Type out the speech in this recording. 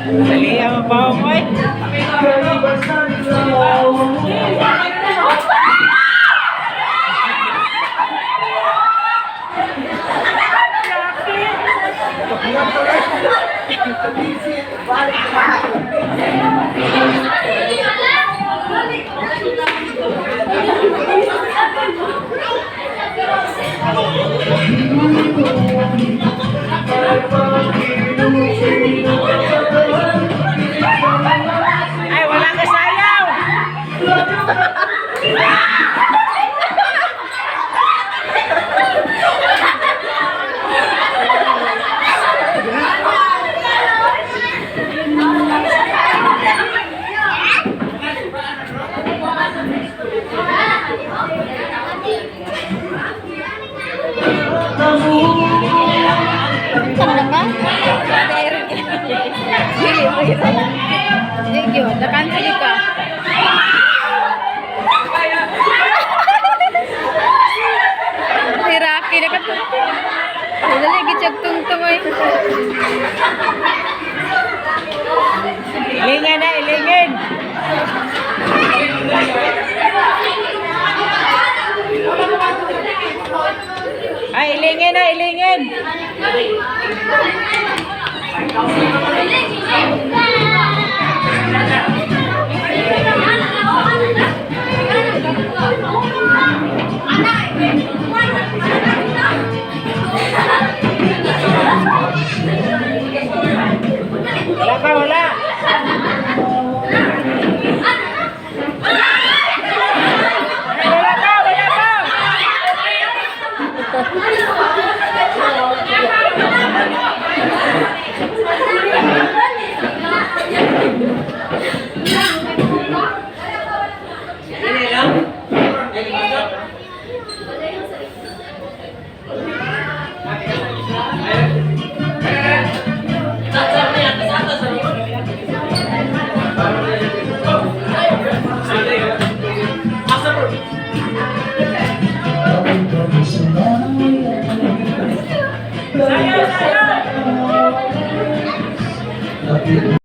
Dali ang mabaw mo eh. Ay, wala ka sayaw! Tanda ka? Dili, pagkita. Thank you. Nakansa ka. Si Rocky, nakatungtong. Dali, gitsag tungtong ay. Ilingin na, ilingin! Ay, ilingin na, ilingin!